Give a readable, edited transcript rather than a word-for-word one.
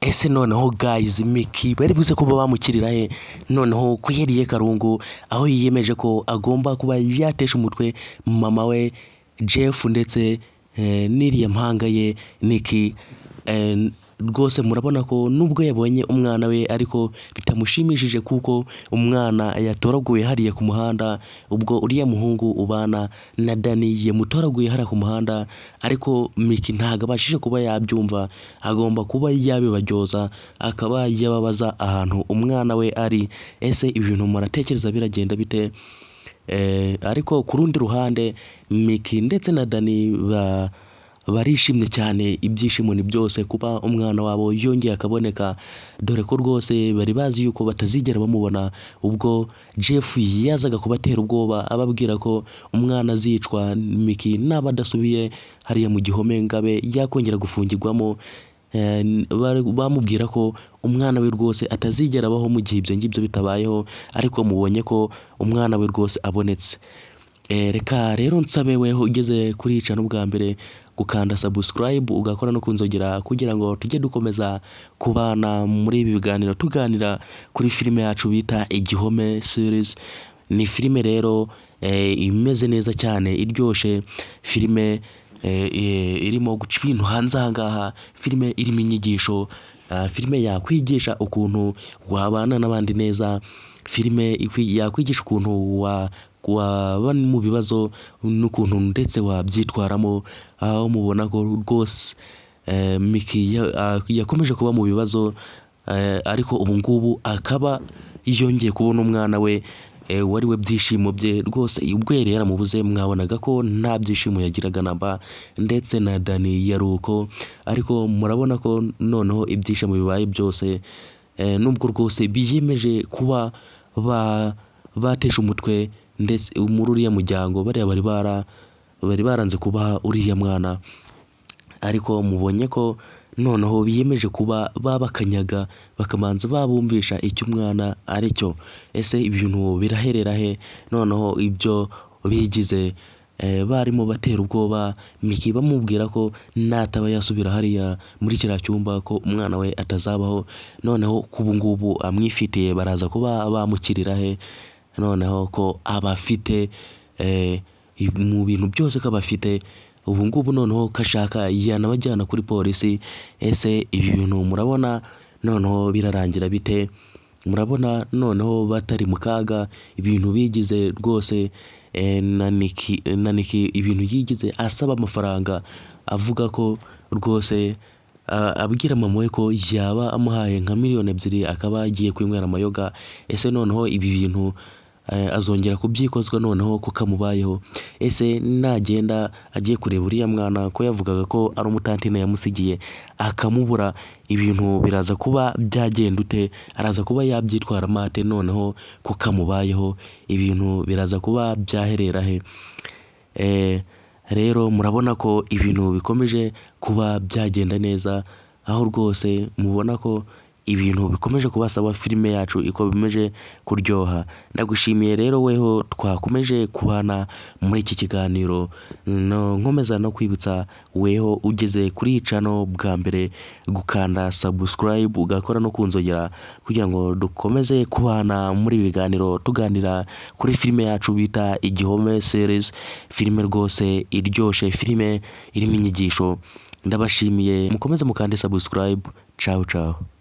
Ese noneho guys, Micky bari buze kuba bamukirira he noneho ko yariye karungu, aho yiyemeje ko agomba kuba yatesha umutwe mama we Jeff ndetse n'iriya mpanga ye Nicky? Rwose murabona ko nubwo yabonye umwana we ariko bitamushimishije, kuko umwana yatoraguye hariya ku muhanda, ubwo uriya muhungu ubana na Dani yamutoraguye hariya ku muhanda. Ariko Micky ntabwo abashije kuba yabyumva, agomba kuba yabibajyoza, akaba yababaza ahantu umwana we ari. Ese ibintu muratekereza biragenda bite? Ariko ku rundi ruhande Micky ndetse na Dani barishimye cyane, ibyishimo ni byose kuba umwana wabo yongeye akaboneka, dore ko rwose bari bazi yuko batazigera bamubona, ubwo Jeff yazaga kubatera ubwoba ababwira ko umwana azicwa Micky naba adasubiye hariya mu gihome ngabe yakongera gufungirwamo. Bamubwira ko umwana we rwose atazigera abaho mu gihe ibyo ngibyo bitabayeho, ariko mubonye ko umwana we rwose abonetse. Reka rero nsabe weho ugeze kuri iyi channel bwa mbere gukanda subscribe, ugakora no kunzogera, kugira ngo tujye dukomeza kubana muri ibi biganiro tuganira kuri filime yacu bita Igihome series. Ni filime rero imeze neza cyane, iryoshe, filime irimo guca ibintu hanze aha ngaha, filime irimo inyigisho, filime yakwigisha ukuntu wabana n'abandi neza, filime yakwigisha ukuntu waba mu bibazo n'ukuntu ndetse wabyitwaramo, aho mubona ko rwose Micky yakomeje kuba mu bibazo, ariko ubu ngubu akaba yongeye kubona umwana we wari we byishimo bye rwose. Ubwo yari yaramubuze mwabonaga ko nta byishimo yagiraga namba, ndetse na Dani yari uko, ariko murabona ko noneho ibyishimo bibaye byose, nubwo rwose biyemeje kuba batesha umutwe ndetse muri uriya muryango bariya bari baranze kubaha uriya mwana, ariko mubonye ko noneho biyemeje kuba babakanyaga, bakabanza babumvisha icyo umwana ari cyo. Ese ibintu biraherera he noneho ibyo bigize barimo batera ubwoba Micky, bamubwira ko nataba yasubira hariya muri kiriya cyumba ko umwana we atazabaho? Noneho ko ubu ngubu amwifitiye, baraza kuba bamukirira he noneho ko abafite mu bintu byose, ko abafite ubu ngubu, noneho ko ashaka yanabajyana kuri polisi? Ese ibi bintu murabona noneho birarangira bite? Murabona noneho batari mu kaga? Ibintu bigize rwose, na Nicky ibintu yigize asaba amafaranga, avuga ko rwose abwira mama we ko yaba amuhaye nka miliyoni 2 akaba agiye kwinywera amayoga. Ese noneho ibi bintu azongera kubyikozwa noneho kuko amubayeho? Ese nagenda agiye kureba uriya mwana ko yavugaga ko ari umutantine yamusigiye akamubura, ibintu biraza kuba byagenda ute? Araza kuba yabyitwaramo ate noneho kuko amubayeho? Ibintu biraza kuba byaherera he? Rero murabona ko ibintu bikomeje kuba byagenda neza, aho rwose mubona ko ibintu bikomeje kubasaba, filime yacu ikomeje kuryoha. Ndagushimiye rero weho twakomeje kubana muri iki kiganiro. No, nkomeza no kwibutsa weho ugeze kuri iyi channel bwa mbere gukanda subscribe, ugakora no kunzogera, kugira ngo dukomeze kubana muri ibi biganiro tuganira kuri filime yacu bita Igihome series, filime rwose iryoshe, filime irimo inyigisho. Ndabashimiye, mukomeze mukande subscribe. Ciao ciao.